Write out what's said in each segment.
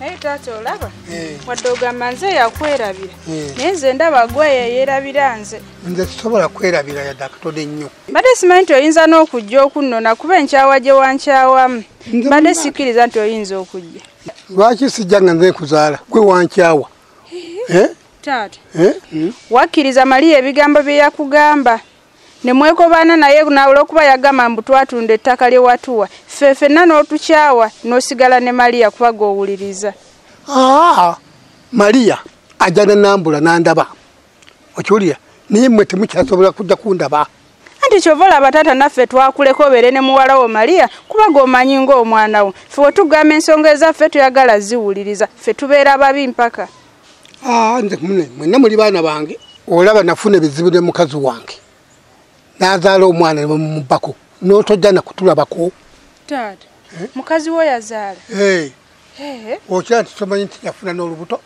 Naye taata olaba wadde ogamba nze yakwerabira naye nze ndaba gwe yeerabira nze. Nze sisobola kwerabira yadde akatode nnyo. Mbadde simanyi nti oyinza n'okujja okunnona kuba enkyawa gye wankyawamu. Mbadde sikkiriza nti oyinza okujja. Lwaki sijja nga nze nkuzaala gwe wankyawa? Taata wakkiriza Maria ebigambo bye yakugamba ne mwekobaana naye olw'okuba yagamba mbu twatunda ettaka lye watuwa ffe ffenna n'otukyawa n'osigala ne Maria kuba gw'owuliriza. Maria ajja nannambula n'andaba okiwulira naye mmwe temukyasobola kujja kundaba. Anti ky'ova olaba taata naffe twakuleka obeere ne muwala wo Maria kuba gw'omanyi ng'omwana wo. Ffe we tugamba ensonga ezaffe tuyagala ziwuliriza ffe tubeera babi mpaka. Nze mwenna muli baana bange. Olaba nafuna ebizibu ne mukazi wange n'azaala omwana ne bamubbako n'otojja na kutulabako. Taata mukazi wo yazaala? Okira nti tomanyi nti yafuna n'olubuto?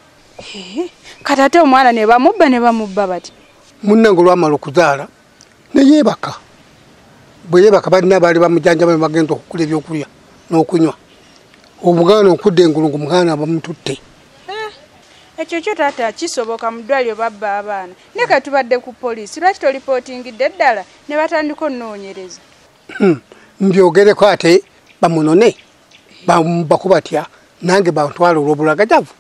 Kati ate omwana ne bamubba ne bamubba bati? Munnange olwamala okuzaala ne yeebaka. Bwe yeebaka balina baali bamujanjaba ne bagenda okugula ebyokulya n'okunywa. Omuganda okudda engulu ng'omuganda bamututte. Ekyo kyo taata kisoboka mu ddwaliro babba abaana. Naye kati tubadde ku poliisi lwaki tolipootingidde ddala ne batandika onnoonyereza? Mbyogereko ate bamunone bamubbako batya nange bantwala olw'obulagajavu.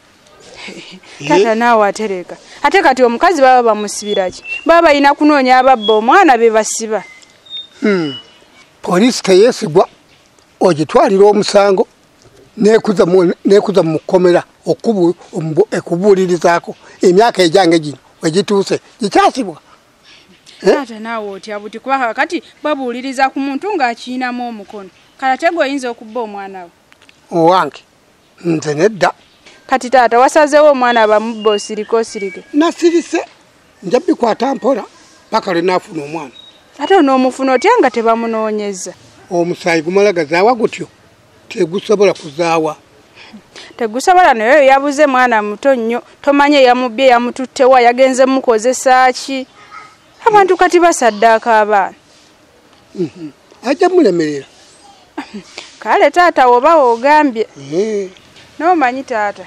Taata naawe atereka. Ate kati omukazi baba bamusibira ki? Baba balina kunoonya ababba omwana be basiba. Poliisi teyeesigwa ogitwalira omusango nekuza mu kkomera ekubuulirizaako emyaka egyange gino wegituuse gikyasibwa. Taata naawe otya buti kuba kakati babuuliriza ku muntu ng'akiyinamu omukono. Kale ate gwe oyinza okubba omwana we? Owange nze nedda. Kati taata wasazeewo omwana bamubba osirike osirike? Nasirise nja bikwata mpola paka lwe naafuna omwana. Ate onoomufuna otya nga tebamunoonyeza? Omusaayi gumala gazaawa gutyo tegusobola kuzaawa. Tegusobola naye oyo yabuze mwana muto nnyo tomanye yamubbye yamututtewa yagenze mukozesa ki? Abantu kati basaddaaka abaana. Ajja mulemerera. Kale taata woba ogambye. N'omanyi taata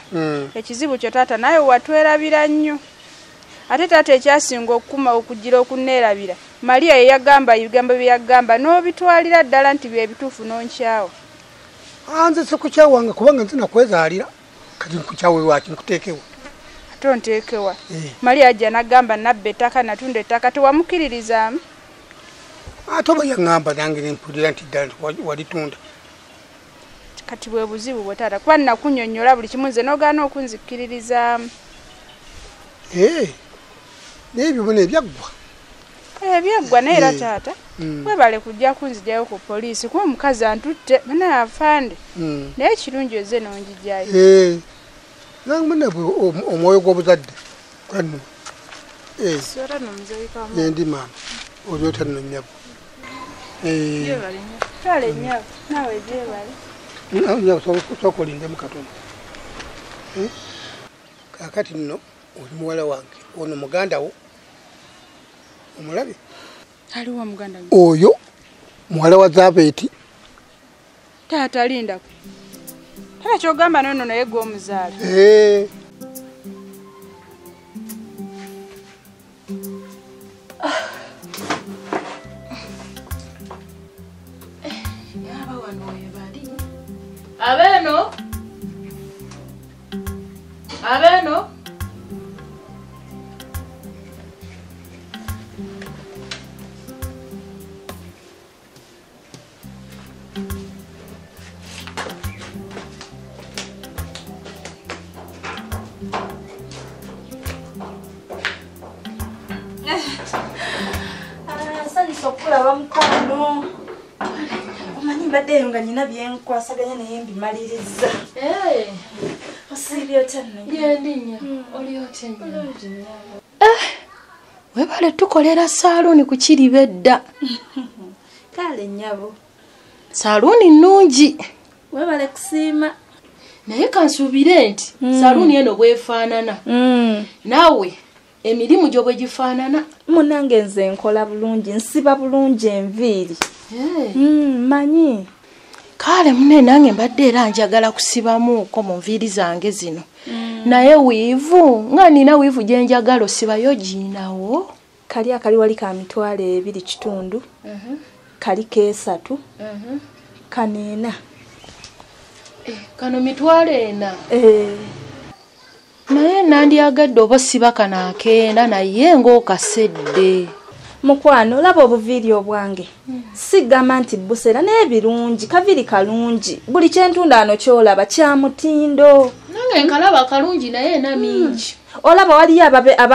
ekizibu kyo taata naye watwerabira nnyo. Ate taata ekyasinga okukuma okugira okunneerabira Maria ye yagamba ebigambo bye yagamba n'obitwalira ddala nti bye bituufu n'onkyawa. Nze sikukyawanga kubanga nze nakwezaalira kati nkukyawe lwaki nkuteekewa? Ate onteekewa. Maria ajja n'agamba nabba ettaka natunda ettaka tewamukkiririzaamu? Ate oba yaŋŋamba nange ne mpulira nti ddala walitunda. Kati bwe buzibu bwe taata kuba nnakunnyonnyola buli kimu nze n'ogaana okunzikkiririzaamu. Naye ebyo bino ebyaggwa. Ebyaggwa naye era taata webale kujja kunzigyayo ku poliisi kuba omukazi antutte naye afande. Naye kirungi ozze n'ongigyayo. Nange munne omwoyo gw'obuzadde gwanuma. Sora nno muzeeyi Kamu. Ndi maama oli otya nno nnyabo? Gyebale nnyabo. Kale nnyabo naawe gyebale. Nnyabo sooka olindemu katono. Kaakati nno oli muwala wange ono muganda wo omulabye? Aliwa muganda we? Oyo muwala wa Zabeeti. Taata lindako. Taata ky'ogamba n'ono naye gwe omuzaala. Aba wano we bali. Abeeno. Abeeno. Okulaba mukwano. Omanyi mbaddeyo nga nnina bye nkwasaganya naye mbimaliriza. Osiibye otya nno? Gyendi nnyo. Oli otya nnyo? Webale tukolera saaluuni ku kiriba edda. Kale nnyabo. Saaluuni nnungi. Webale kusiima. Naye kansuubire nti saaluuni eno bw'efaanana. Naawe emirimu gyo bwe gifaanana. Munnange nze nkola bulungi, nsiba bulungi enviiri. Mmanyi. Kale mune nange mbadde era njagala kusibamuuko mu nviiri zange zino. Naye wiivu nga nina wiivu gye njagala osibayo giinawo. Kali akali wali ka 2,200. Kali ke3. Kanena. Kano 400. Naye nandyagadde oba siba kano akenda naye ng'okasedde. Mukwano olaba obuviiri obwange. Sigamba nti busera naye birungi, kaviiri kalungi. Buli kyentunda ano ky'olaba kya mutindo. Nange nkalaba kalungi naye ena mingi. Olaba waliyo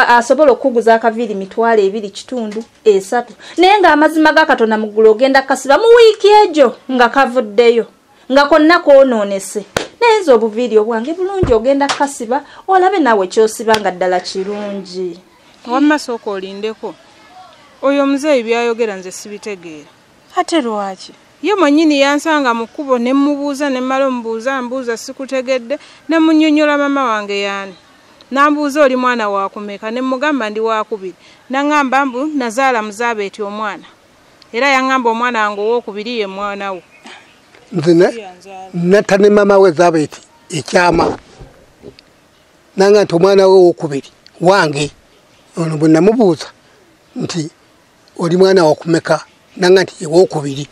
asobola okuguza akaviiri 2,200 3. Naye ng'amazima ga Katonda mu ggulu ogenda kasiba mu wiiki egyo nga kavuddeyo. Nga konna kwonoonese. Naye nze obuviiri obwange bulungi ogenda kasiba olabe naawe ky'osiba nga ddala kirungi. Wamma sooka olindeko. Oyo muzeeyi by'ayogera nze sibitegeera. Ate lwaki? Ye mwennyini yansanga mu kkubo ne mmubuuza ne mmala omubuuza mbuuza sikutegedde ne munnyonnyola mama wange yaani. N'ambuuza oli mwana wa kumeka ne mmugamba ndi waakubiri. N'aŋŋamba mbu nazaala Muzaabeeti omwana. Era yaŋŋamba omwana wange owookubiri ye mwana wo. Nze natta ne maama we Zaabeeti ekyama. Nanga nti omwana we owookubiri wange. Ono bwe namubuuza nti oli mwana wa kumeka nanga nti owookubiri.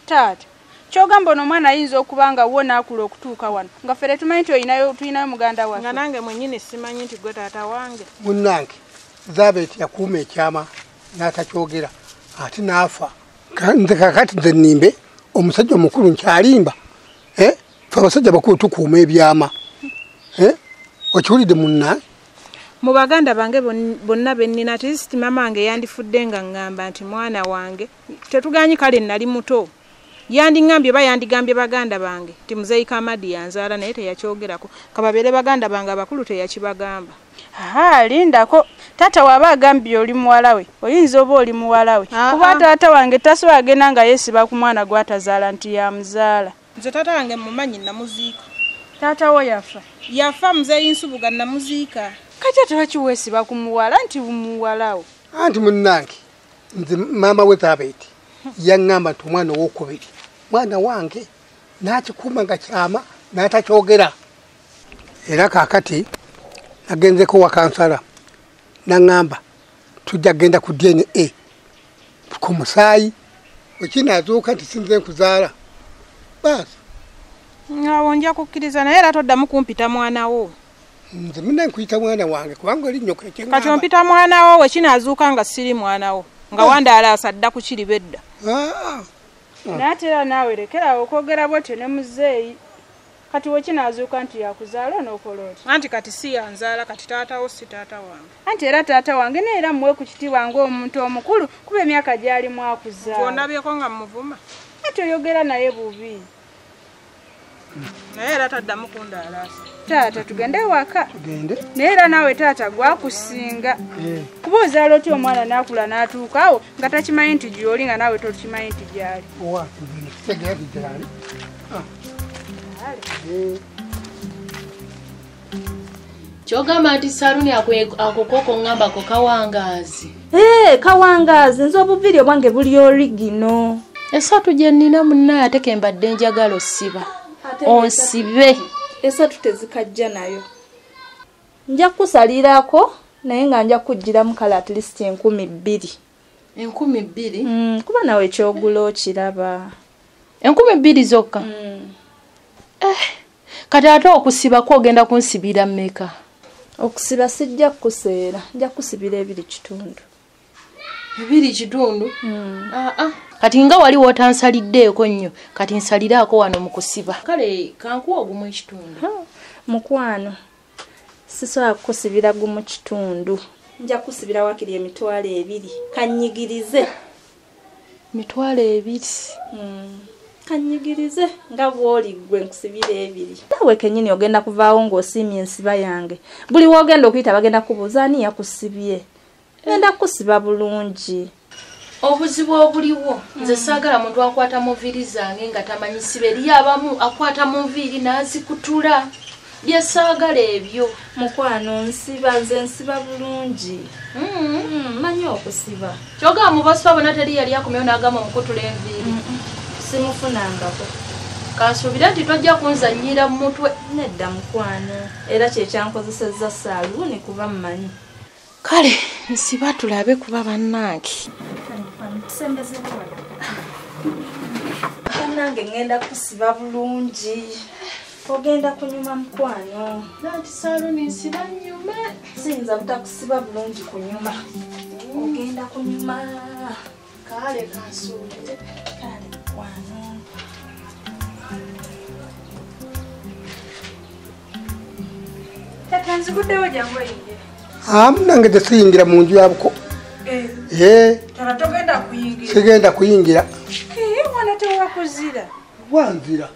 Taata, ky'ogamba ono omwana ayinza okuba nga wo n'akula okutuuka wano nga ffere tumanyi nti tulinayo muganda waffe. Nga nange mwennyini simanyi nti gwe taata wange. Munnange Zaabeeti yakuuma ekyama n'atakyogera ate n'afa. Nze kaakati nze nnimbe omusajja omukulu nkyalimba. Ffe abasajja abakulu tukuuma ebyama. Okiwulidde munnange? Mu baganda bange bonna be nnina at least maama wange yandifudde nga ŋŋamba nti mwana wange tetugaanyi kale nali muto. Yandiŋŋambye oba yandigambye baganda bange nti muzeeyi Kamadi yanzaala naye teyakyogerako. Kababeere baganda bange abakulu teyakibagamba. Aha, lindako. Taata waba agambye oli muwala we, oyinza oba oli muwala we. Kuba taata wange tasobola agenda nga yeesiba ku mwana gw'atazaala nti yamuzaala. Nze taata wange mmumanyi namuziika. Taata wo yafa? Yafa muzeeyi Nsubuga namuziika. Kati ate lwaki weesiba ku muwala nti muwala wo? Anti munnange nze maama we Zaabeeti yaŋŋamba nti omwana owookubiri mwana wange n'akikuuma nga kyama n'atakyogera. Era kaakati nagenzeko wa kansala n'aŋŋamba tujja kugenda ku DNA ku musaayi wekinaazuuka nti sinze nkuzaala. Baasi. Awo nja kukkiriza naye era toddamu kumpita mwana wo. Nze munne nkuyita mwana wange kubanga oli nnyoko ekyeŋŋamba. Kati ompita mwana wo wekinaazuuka nga siri mwana wo nga wandaalaasa dda ku kiriba edda. Naye ate era naawe lekerawo okwogera bw'otyo ne muzeeyi. Kati wekinaazuuka nti yakuzaala onookola otya? Anti kati si yanzaala kati taata wo si taata wange. Anti era taata wange naye era muwe ku kitiibwa ng'omuntu omukulu kuba emyaka gy'alimu akuzaala. Ondabyeko nga mmuvuma. Ate oyogera naye bubi. Naye era taddamu kundaalaasa. Taata tugende ewaka. Tugende. Naye era naawe taata gwakusinga. Kuba ozaala otya omwana n'akula n'atuuka awo nga takimanyi nti gy'oli nga naawe tokimanyi nti gy'ali. Owa kitegeera nti gy'ali. Kyogamba nti saluni ako koko ŋŋambako kawangaazi. Kawangaazi nze obuviiri obwange buli origino. 3 gye nnina munnaye ate ke mbadde njagala osiba. Onsibe. 3 tezikajja nayo. Nja kusalirako naye nga nja kuggyiramu kale at least 2,000. 2,000? Kuba nawe ekyogula okiraba. 2,000 zokka? Kati ate okusiba kwogenda kunsibira mmeka? Okusiba sijja kukuseera, nja kusibira 2,200. 2,200? Kati nga wali wotansaliddeeko nnyo, kati nsaliraako wano mu kusiba. Kale kankuwa 1,5. Mukwano, sisobola kukusibira 1,5. Nja kusibira wakiri 2,000. Kannyigirize. 2,000. Kannyigirize nga bw'oli ggwe nkusibira 2. Naawe kennyini ogenda kuvaawo ng'osiimye ensiba yange. Buli w'ogenda okuyita bagenda kubuuza ani yakusibye. Ngenda kusiba bulungi. Obuzibu obuliwo nze saagala muntu akwata mu nviiri zange nga tamanyi siba. Eriyo abamu akwata mu nviiri n'azikutula. Bye saagala ebyo. Mukwano nsiba nze nsiba bulungi. Mmanyi okusiba. Kyogamba mu basiba bonna teri yali akomyewo n'agamba mukutula enviiri. Simufunangako. Kansuubira nti tojja kunzannyira mu mutwe. Nedda mukwano, era kye kyankozesezza saaluuni kuba mmanyi. Kale nsiba tulabe kuba bannange. Bannange ngenda kusiba bulungi. Ogenda kunyuma mukwano. Nanti saaluuni nsiba nnyume. Siyinza butakusiba bulungi kunyuma. Ogenda kunyuma. Kale kansuubire. Kale mukwano. Tata nziguddewo jangu oyingire. Munange tesiyingira mu nju ya buko. Tata togenda kuyingira. Sigenda kuyingira. Mwana tewakuzira. Wanzira.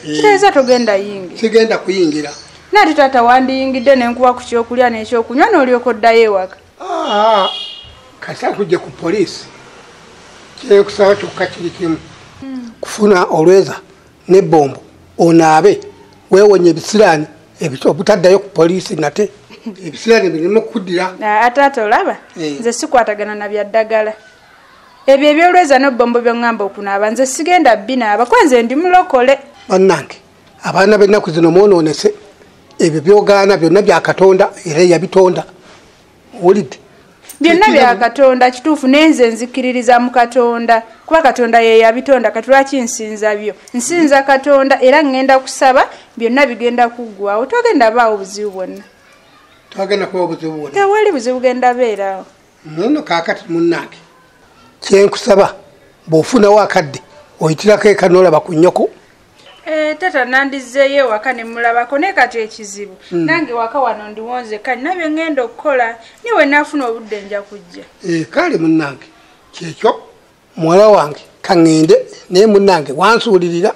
Kitegeeza togenda yingira. Sigenda kuyingira. Nati tata wandiyingidde ne nkuwa ku kyokulya n'ekyokunywa n'olyoka oddayo ewaka. Kasita tujje ku poliisi. Kyekusaba kyokka kiri kimu. Kufuna olweza n'ebbombo onaabe weewonye ebisiraani obutaddayo ku poliisi nate. Ebisiraani bireme kuddira. Taata olaba nze sikwatagana na bya ddagala. Ebyo ebyolweza n'ebbombo by'oŋŋamba okunaaba nze sigenda binaaba kuba nze ndi mulokole. Bannange abaana b'ennaku zino mwonoonese. Ebyo by'ogaana byonna bya Katonda era yabitonda. Owulidde? Byonna bya Katonda kituufu naye nze nzikiririza mu Katonda kuba Katonda ye yabitonda. Kati lwaki nsinza byo? Nsinza Katonda era ŋŋenda kusaba byonna bigenda kuggwawo. Togenda baawo buzibu bwonna. Togenda kuba obuzibu bwonna. Tewali buzibu genda beerawo. Nno kaakati munnange kyenkusaba bw'ofunawo akadde oyitirako eka n'olaba ku nnyoko. Tata nandizzeeyo ewaka ne mulabako naye kati ekizibu nange waka wano ndiwo nzekka nina bye ŋŋenda okukola naye we naafuna obudde nja kujja. Kale munnange kyekyo muwala wange kaŋŋende naye munnange wansuulirira.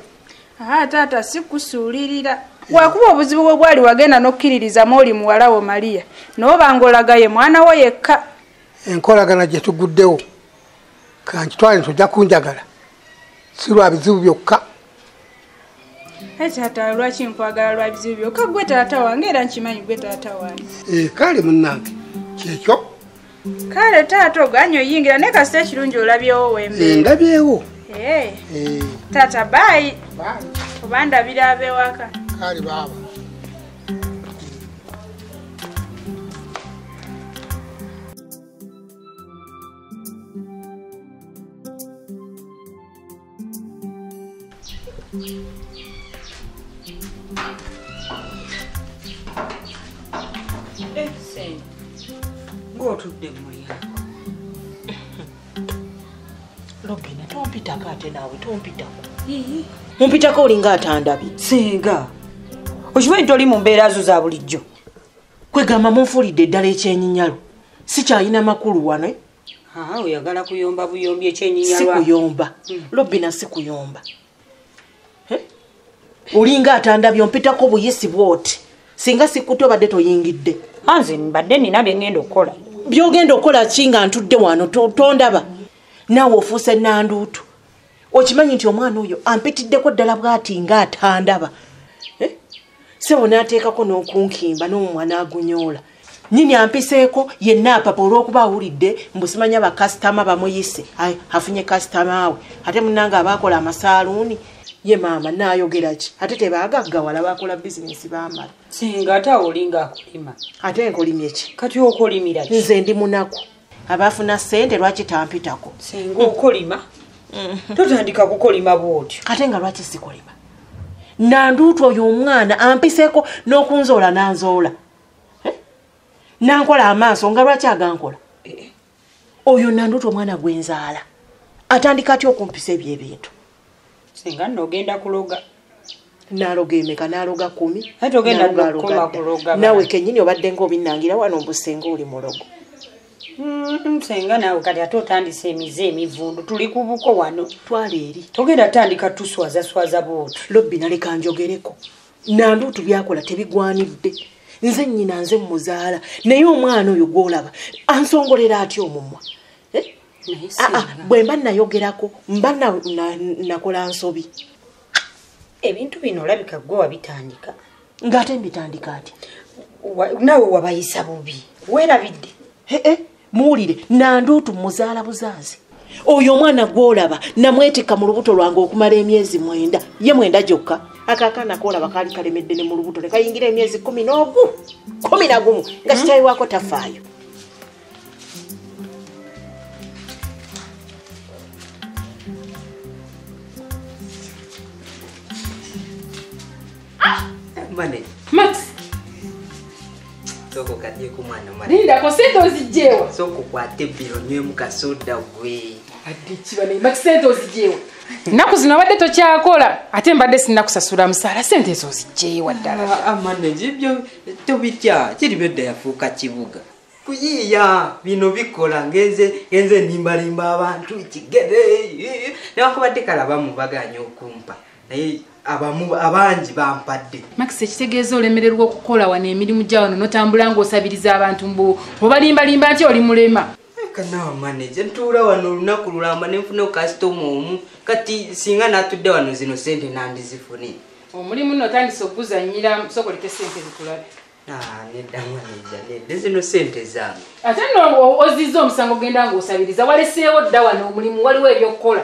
Taata sikusuulirira. Wakuba obuzibu bwe bwali wagenda n'okkiririzamu oli muwala wo Maria n'oba ng'olaga ye mwana wo yekka. Enkolagana gye tuguddewo kankitwale nti ojja kunjagala si lwa bizibu byokka. Taata lwaki nkwagala lwa bizibu byokka? Gwe taata wange era nkimanyi gwe taata wange. Kale munnange kyekyo. Kale taata oganye oyingira naye kasita ekirungi olabyewo wembeera. Ndabyewo. Taata bye. Oba ndabira ab'ewaka. Kale baaba. Ng'otudde mu mulyango. Robina tompitako ate naawe tompitako. Mumpitako olinga atandabye. Singa okimanyi toli mu mbeera zo za bulijjo. Kwegamba munfuulidde eddala ekyenyinyalo. Sikyalina makulu wano. Oyagala kuyomba buyombi ekyenyinyalwa. Sikuyomba. Robina sikuyomba. Olinga atandabye ompitako buyisi bw'oti. Singa sikutte obadde toyingidde. Nze mbadde nina bye ŋŋenda okukola. By'ogenda okukola ki nga ntudde wano tondaba? Naawe ofuuse nanduutu. Okimanyi nti omwana oyo ampitiddeko ddala bw'ati nga atandaba. Ssebo n'ateekako n'okunkimba n'omumwa n'agunyoola. Nnyini ampiseeko yenna apapa olw'okuba awulidde mbu simanya bakasitama bamuyise. Afunye kasitama we. Ate munnange abaakola amasaaluuni. Ye maama naayogera ki? Ate tebaagaggawala baakola bizinensi baamala. Singa ate awo olinga akulima. Ate nkolimye ki? Kati okolimira ki? Nze ndi munaku. Abaafuna ssente lwaki tampitako? Singa okolima. Totandika kukolima bw'otyo. Ate nga lwaki sikolima? Nanduutu oyo omwana ampiseeko n'okunzoola n'anzoola. Nankola amaaso nga lwaki agankola? Oyo nanduutu omwana gwe nzaala. Atandika atya okumpisa ebyo ebintu? Singa nno ogenda kuloga. Naloga emeka? Naloga 10. Ate ogenda kukoma kuloga. Naawe kennyini obadde ng'obinnangira wano mbu singa oli mulogo. Senga naawe kati ate otandise emize emivundu tuli ku buko wano. Twala eri. Togenda tandika tuswazaswaza bw'otyo. Robina leka njogereko. Nanduutu byakola tebigwanidde. Nze nnyina nze mmuzaala naye omwana oyo gw'olaba ansongolera atya omumwa? Bwe mba nayogerako mba nakola nsobi. Ebintu bino olabika gwe wabitandika. Ng'ate mbitandika atya? Naawe wabayisa bubi. Weerabidde. Muwulire nanduutu muzaala buzaazi. Oyo omwana gw'olaba namwetikka mu lubuto lwange okumala emyezi 9, ye 9 gyokka. Akaakaana k'olaba kaali kalemedde ne mu lubuto ne kayingira emyezi 11 nga kitaawe waako tafaayo. Mane. Max. Soko kadie ku mwana mwana. Linda ko sente ozijewa. Soko kwate biro nywe mukasoda gwe. Adde kiba ne Max sente ozijewa. Naku zino abadde tokyakola ate mbadde sinnakusasula musaala sente ezo ozijewa ddala. Amane ibyo tobitya kiri bedda yafuuka kibuga. Kuyiya bino bikola ngenze nimbalimba abantu kigere. Newankubadde kalaba mubaganya okumpa. Naye abamu abangi bampadde. Max ekitegeeza olemererwa okukola wano emirimu gya wano n'otambula ng'osabiriza abantu mbu obalimbalimba nti oli mulema. Kana manager ntuula wano olunaku lulamba ne nfuna kasitoma omu kati singa natudde wano zino sente nandizifune. Omulimu nno otandise okuguzannyira sokoleke sente zikulabe. Nedda manager nedda zino sente zange. Ate nno ozizza omusango ogenda ng'osabiriza waleseewo dda wano omulimu waliwo ebyokukola.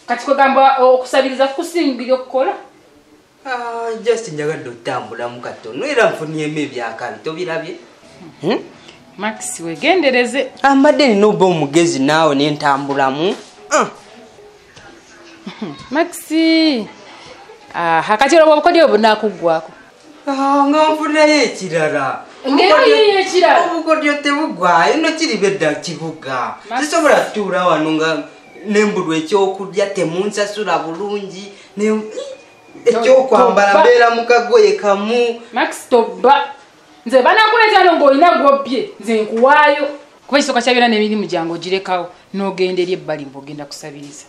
Kati kugamba okusabiriza kusingira okukola. Just njagadde otambulamu katono era nfunyemu ebyakabi tobirabye. Max wegendereze. Mbadde nina oba omugezi naawe ne ntambulamu. Max kati olwo obukodyo bunaakuggwako. Nga nfunayo ekirala. Ng'eyo ekirala. Obukodyo tebuggwayo nno kiri bedda kibuga. Sisobola kutuula wano nga nembulwa ekyokulya temunsasula bulungi ekyokwambala mbeera mu kagoye kamu. Max tobba nze banakuleeta no ng'olina gw'obbye nze nkuwaayo kuba ekisooka kya byonna n'emirimu gyange ogirekawo n'ogenda eri ebbali mbu ogenda kusabiriza.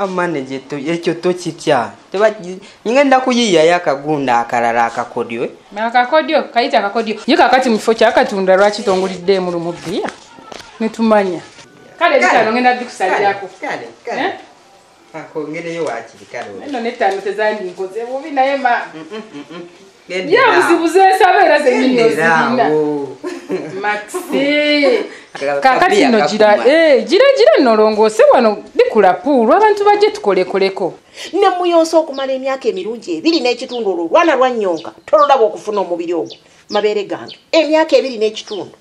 Manager ekyo tokitya ngenda kuyiiyayo akagunda akalala akakodyo. Akakodyo kayita akakodyo ye kaakati mu kifo kyakatunda lwaki tonguliddeemu lumu bbiya ne tumanya. Kale bitano ngenda bikusalirako. Kale kale. Akongereyo wakiri kale. Nno n'ettaano tezandinkoze bubi naye ma. Ye buzibu zensaba era zennyini ozirina. Max. Kaakati nno gira gira nnolongoose wano bikula puulu abantu bajje tukolekoleko. Ne muyonsa okumala emyaka emirungi 2 n'ekitundu olwo olwana lwannyonka tololaba okufuna omubiri ogwo mabeere gange emyaka 2 n'ekitundu.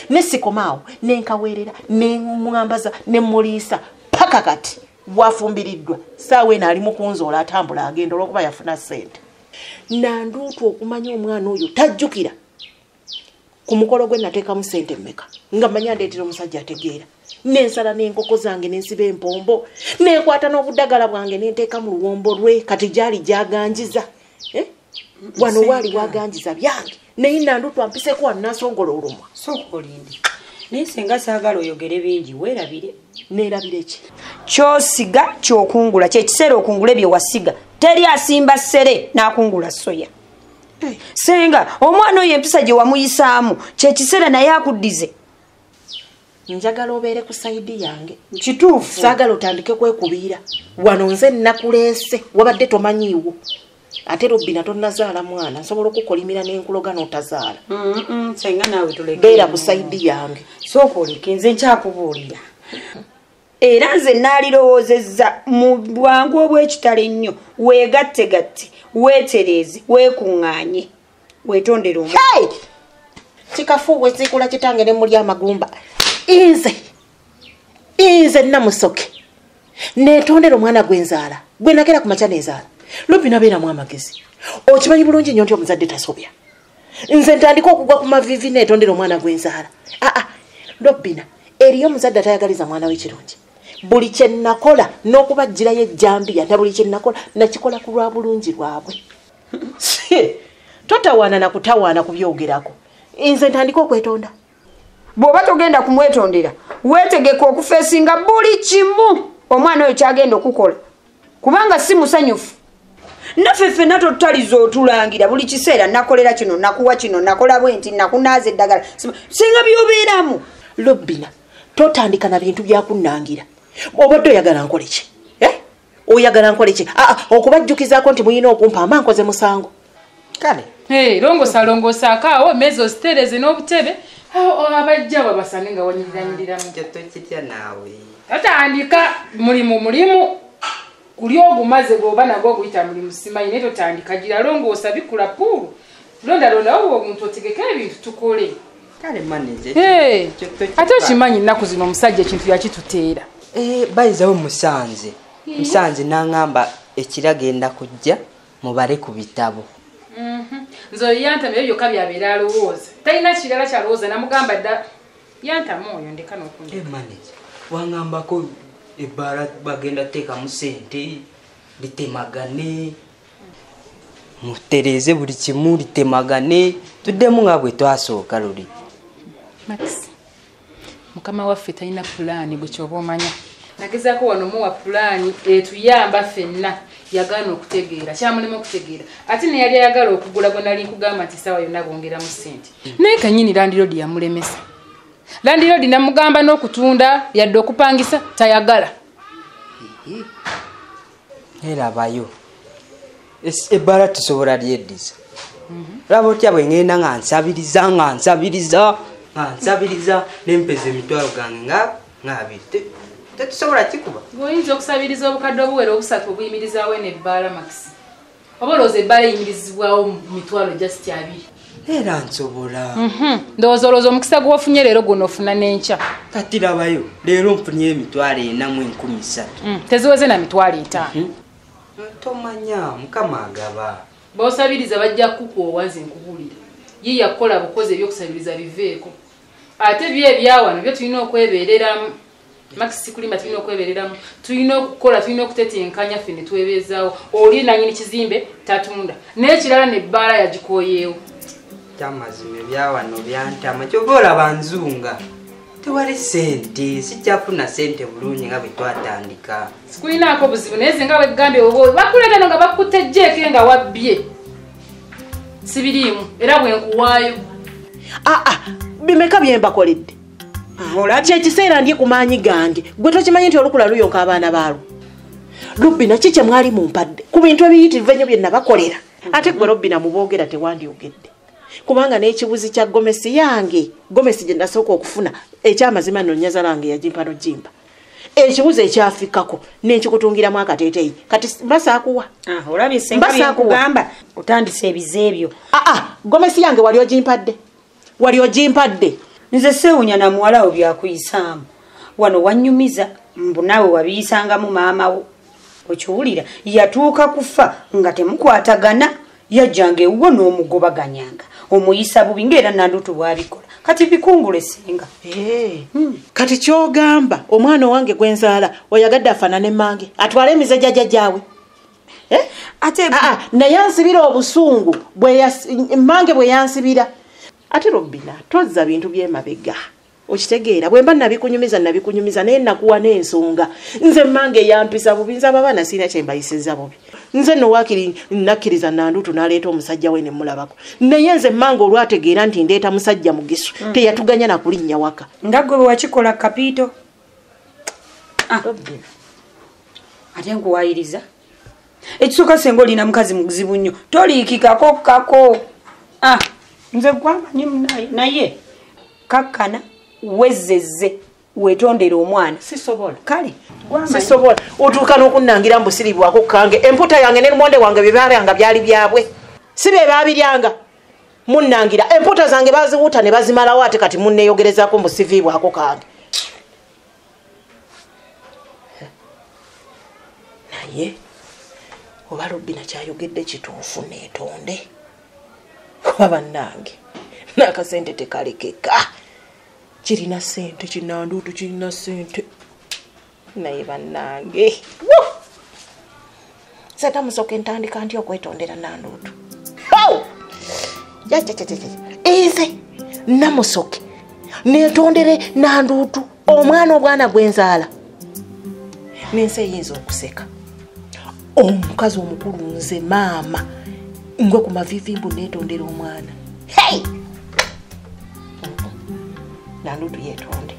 Nesikomaawo nenkaweerera nemwambaza nemuliisa paka kati bwafumbiriddwa saawa eno ali mu kunzoola atambula agenda olw'okuba yafuna ssente. Nanduutu okumanya omwana oyo tajjukira ku mukolo gwe nateekamu ssente mmeka nga manya ndeetera omusajja ategeera. Nensala n'enkoko zange nensiba empombo nenkwata n'obuddagala bwange nenteeka mu luwombo lwe kati gyali gyaganjiza. Wano waali waganjiza byange. Naye Nandutu ampiseko wano n'asongola olumwa. Sooka olinde. Naye singa saagala oyogere bingi weerabire. Neerabire ki? Ky'osiga ky'okungula kye kiseera okungule bye wasiga. Teri asimba ssere n'akungula soya. Senga omwana oyo empisa gye wamuyisaamu kye kiseera naye akuddize. Njagala obeere ku sayidi yange. Kituufu. Saagala otandike kwekubiira. Wano nze nnakuleese wabadde tomanyiiwo. Ate Robina tonnazaala mwana nsobola okukolimira n'enkuloga n'otazaala. Senga naawe tuleke. Beera ku sayidi yange. Sooka oleke nze nkyakubuulira. Era nze naalirowoozezza mu bwangu obw'ekitalo ennyo weegattegatte weetereeze weekuŋŋaanye weetondere omwana. Kikafuuwe zikula kitange ne muli amagumba. Nze Namusoke neetondera omwana gwe nzaala gwe nakera ku makya nenzaala. Robina beeramu amagezi. Okimanyi bulungi nnyo nti omuzadde tasobya. Nze ntandika okugwa ku maviivi neetondera omwana gwe nzaala. Robina eriyo omuzadde atayagaliza mwana we kirungi. Buli kye nakola n'okubaggyirayo ejjambiya na buli kye nakola nakikola ku lwa bulungi bwabwe. Totawaana na kutawaana kubyogerako. Nze ntandika okwetonda. Bw'oba togenda kumwetondera weetegeka okufeesinga buli kimu omwana oyo kyagenda okukola kubanga si musanyufu. Naffe ffenna totutaliza otulangira buli kiseera nakolera kino nakuwa kino nakola bwe nti nakunaaza eddagala singa by'obeeramu. Robina totandika na bintu byakunnangira. Obadde oyagala nkole ki? Oyagala nkole ki? Okubajjukizaako nti muyina okumpa ama nkoze musango. Kale. Longosa longosaako awo emmeeza ozitereeze n'obutebe abajja babasange nga wanyiriranyiriramu. Ekyo tokitya naawe. Tatandika mulimu kuli ogumaze goba nagwo guyita mulimu simanyi naye totandika gira longoosa bikula puulu londalonda owo omuntu otegeke ebintu tukole. Kale manager. Ate okimanyi nnaku zino omusajja ekintu yakituteera. Bayizawo musanze. Musanze n'aŋŋamba ekiragenda kujja mubale ku bitabo. Nze oyo yantama ebyo byokka byabeera alowooza. Talina kirala kyalowooza namugamba dda yantama oyo ndeka n'okundeka. Manager, waŋŋambako ebbaala bagenda kuteekamu ssente litemagane mutereeze buli kimu litemagane tuddemu nga bwe twasooka luli. Max, mukama waffe talina pulaani gwe ky'oba omanya. Nagezaako wano muwa pulaani etuyamba ffenna yagaana okutegeera kyamulema okutegeera ate ne yali ayagala okugula gwe nali nkugamba nti essaawa yonna bongeramu ssente naye kennyini landiroodi yamulemesa. Landiroodi namugamba n'okutunda yadde okupangisa tayagala. Erabayo ebbaala tusobola lyeddiza. Laba otya bwe ŋŋenda nga nsabiriza nga nsabiriza nga nsabiriza nempeza emitwalo gange nga abiri. Tetusobola kikuba. Oyinza okusabiriza obukadde obuwera obusatu obuyimirizaawo eno ebbaala Max. Oba olowooza ebbaala eyimirizibwawo mu mitwalo just abiri. Era nsobola. Ndowooza olowooza omukisa gw'ofunye leero gw'onoofuna n'enkya. Kati labayo leero nfunye emitwalo 4,300. Teziweze na mitwalo 5. Tomanya Mukama agaba. B'osabiriza bajja kukuwa nze nkubuulira. Ye yakola bukozi ebyokusabiriza biveeko. Ate byo ebyawano byo tulina okwebeereramu. Max sikulimba tulina okwebeereramu. Tulina okukola tulina okutetenkanya ffe ne twebeezaawo. Oli nannyini kizimbe tatunda. N'ekirala n'ebbaala yagikooyeewo. Kyamazima ebyawano byantama ky'oba olaba nzunga. Tewali ssente sijjafuna ssente bulungi nga bwe twatandika. Sikulinaako buzibu naye nze nga bwe oba bakuleeta no nga bakutejjeeko nga wabbye. Sibiriimu era bwe nkuwaayo. Bimeka bye mbakoledde. Olabye ekiseera ndye ku maanyi gange gwe tokimanyi nti olukula luyonka abaana baalwo. Lubina ki kye mwali mumpadde ku bintu ebiyitirivu ennyo bye nabakolera. Ate gwe Lubina muboogera tewandyogedde. Kubanga n'ekibuzi kya gomesi yange gomesi gye nasooka okufuna ekyamazima nno nnyaza lange yagimpa n'ogimpa. Ekibuzi ekyafikako n'enkikutungiramu akateeteeyi kati mbasaakuwa. Olabye ssenga bye otandise ebize ebyo. Gomesi yange wali ogimpadde. Wali ogimpadde. Nze seewunya na muwala wo byakuyisaamu. Wano wannyumiza mbu naawe wabiyisangamu maama wo. Okiwulira yatuuka kufa nga temukwatagana yajjanga ewuwo n'omugobaganyanga omuyisa bubi ng'era Nandutu bw'abikola. Kati bikungule ssenga. Kati ky'ogamba omwana owange gwe nzaala oyagadde afaanane mmange atwale emize gya jjajjaawe. Ate naye ansibira obusungu mmange bwe yansibira. Ate Robina tozza bintu by'emabega. Okitegeera bwe mba nabikunyumiza naye nakuwa n'ensonga. Nze mmange yampisa bubi nze abaana sirina kye mbayisizza bubi. Nze nno waakiri nakkiriza Nandutu n'aleeta omusajja we ne mmulabako. Naye nze mmange olwategeera nti ndeeta musajja mugisu teyatuganya na kulinnya waka. Nga ggwe bwe wakikola Kapiito. Ate nkuwaayiriza. Ekisooka ssenga olina mukazi muzibu nnyo toliikikako kako. Nze gwamanyi munaye naye kakkana wezzezze weetondere omwana. Sisobola. Kale sisobola. Otuuka n'okunnangira mbu siribwako kange. Emputa yange n'erumonde wange bye baalyanga byali byabwe. Si be baabiryanga. Munnangira emputa zange baziwuta ne bazimalawo ate kati munneeyogerezaako mbu siviibwako kange. Naye oba Lubina kyayogedde kituufu neetonde. Kuba bannange n'akasente tekalekeka. Kirina ssente kinanduutu kirina ssente. Naye bannange. Seta musoke ntandika nti okwetondera Nanduutu. Nze Namusoke neetondere Nanduutu omwana obwana gwe nzaala. N'ensi eyinza okuseka. Omukazi omukulu nze maama ngwe ku maviivi mbu neetondera omwana. Hey! Nanduutu yeetonde.